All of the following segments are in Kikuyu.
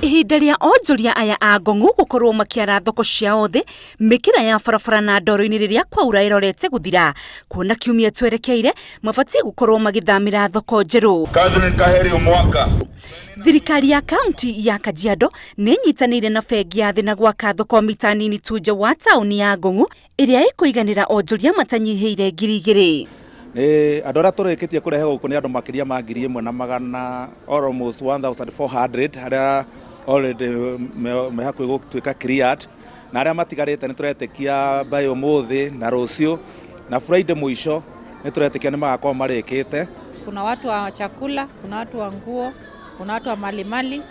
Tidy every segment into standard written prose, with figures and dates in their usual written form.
Ihinda rĩa onjoria aya a Ngong'u gũkorwo makĩara thoko ciao thĩ mĩkĩra ya barabara na ndoro-inĩ rĩrĩa kwaura ĩrorete gũthira, kuona kiumia twerekeire mabatiĩ gũkorwo magĩthamĩra thoko njerũ. Catherine Kaheri Mwaka. Thirikari ya kaunti ya Kajiado nĩ ĩnyitanĩire na bengi ya thĩ na gwaka thoko mita nini tu nja wa taũni ya Ngong'u ĩrĩa ĩkũiganĩra onjoria matanyihĩire 2,000. Andũ arĩa tũrĩkĩtie kũrehe gũkũ nĩ andũ makĩria ma 1,100 almost 1400 arĩa already me hakuhĩ gũtuĩka cleared, na arĩa matigarĩte nĩ tũretĩkia by ũmũthĩ na rũciũ na Friday mũico nĩ tũretĩkia nĩ magakorwo marĩkĩte. Kuna watu wa chakula, kuna watu wa nguo, kuna watu wa malimali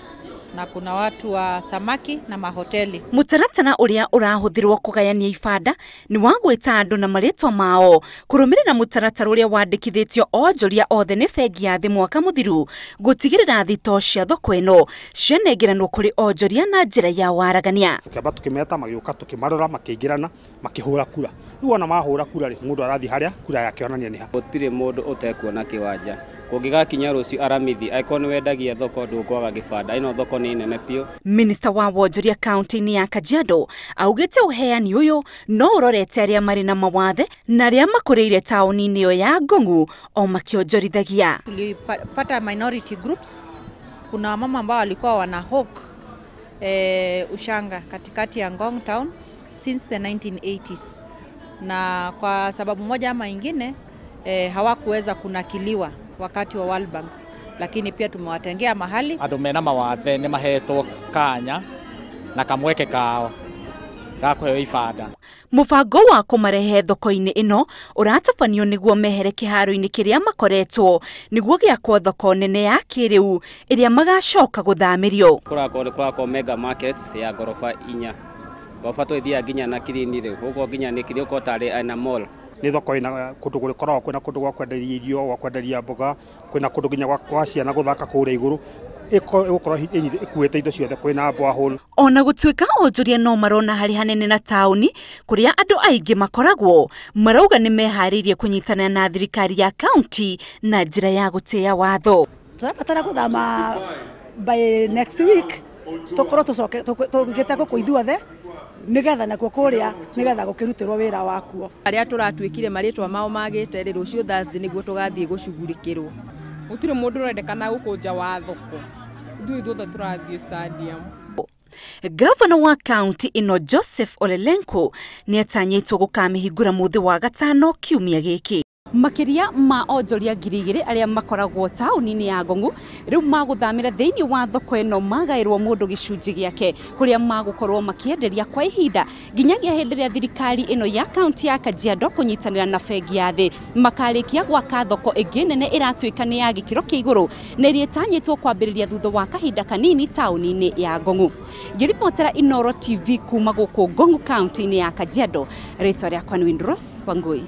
na kuna watu wa samaki na mahoteli. Mũtaratara ũrĩa ũrahũthĩrwo kũgayania ibanda nĩ wa gwĩta andũ na marĩtwa mao kũrũmĩrĩra mũtaratara ũrĩa wandĩkithĩtio onjoria othe nĩ bengi ya thĩ mwaka mũthiru gũtigĩrĩra thitoo cia thoko ĩno cianengeranwo kũrĩ onjoria na njĩra ya waragania. Tũkĩamba tũkĩmeta magĩũka tũkĩmarora makĩingĩrana makĩhũra kura. Rĩu ona mahũra kura rĩ, mũndũ arathiĩ harĩa kura yake onania nĩ ha. Gũtirĩ mũndũ ũtekuona kĩwanja. Kũngĩgakinya rũciũ aramithi angĩkorwo nĩ wendagia thoko ndũkwaga gĩbanda, ĩno thoko nĩ nene biũ. Minista wa wonjoria kaunti-inĩ ya Kajiado augĩte ũheani ũyũ no ũrorete arĩa marĩ na mawathe na arĩa makũrĩire taũni-inĩ ĩyo ya Ngong'u o makĩonjorithagia. Tulipata minority groups, kuna wamama ambao walikuwa wana hawk ushanga katikati ya Ngong town since the 1980s, na kwa sababu moja ama ingine hawakuweza kunakiliwa wakati wa World Bank, lakini pia tumewatengea mahali. Andũ mena mawathe nĩ mahetwo kanya na kamweke kao ga kũheo ibanda. Mũbango wa kũmarehe thoko-inĩ ĩno ũratabanio nĩguo mehere kĩharo-inĩ kĩrĩa makoretwo nĩguo gĩakwo thoko nene ya kĩrĩu ĩrĩa magacoka gũthamĩrio. Kũrakorwo mega markets ya ngoroba 4, ngoroba twĩthiaga nginya na kirini rĩu gũkũ nginya nĩ kiri ũkorwo tarĩ ina mall. Nĩ thoko ĩna kũndũ gũgĩkoragwo kwĩna kũndũ gwa kwenderia irio, gwa kwenderia mboga, kwĩna kũndũ nginya gwa ciana gũthaka kũrĩa igũrũ, ĩgũkorwo ĩkuĩte indo ciothe, kwĩna borehole. Ona gũtuĩka onjoria no marona harĩ hanene na taũni kũrĩa andũ aingĩ makoragwo, marauga nĩ meharĩirie kũnyitanĩra na thirikari ya kaunti na njĩra ya gũtĩĩa watho. Tũrabatara gũthama by next week tũkorwo tũcoke tũgĩte gũkũ ithuothe nĩgetha nakuo kũrĩa nĩgetha gũkĩrutĩrwo wĩra wakuo. Arĩa tũratuĩkire marĩtwa mao magĩte rĩ, rũciũ Thursday nĩguo tũgathiĩ gũcugurĩkĩrwo. Gũtirĩ mũndũ ũrendekana gũkũ nja wa thoko, ithuĩ ithuothe tũrathiĩ stadium. Gavana wa kaunti ĩno Joseph Ole Lenku nĩatanyĩtwo gũkamĩhingũra mũthĩ wa gatano kiumia gĩkĩ. Makĩria ma onjoria 2,000 arĩa makoragwo taũni-inĩ ya Ngong'u rĩu magũthamĩra thĩinĩ wa thoko ĩno magaĩrwo mũndũ gĩcunjĩ gĩake kũrĩa magũkorwo makĩenderia kwa ihinda nginyagia hĩndĩ ĩrĩa thirikari ĩno ya kaunti ya Kajiado kũnyitanĩra na bengi ya thĩ makarĩkia gwaka thoko ĩngĩ nene ĩratuĩka nĩ ya gĩkĩro kĩa igũrũ na ĩrĩa ĩtanyĩtwo kwambĩrĩria thutha wa kahinda kanini taũni-inĩ ya Ngong'u. Ngĩribotera Inooro TV kuma gũkũ Ngong'u kaunti-inĩ ya Kajiado, rĩtwa rĩakwa nĩ Windrose Wangui.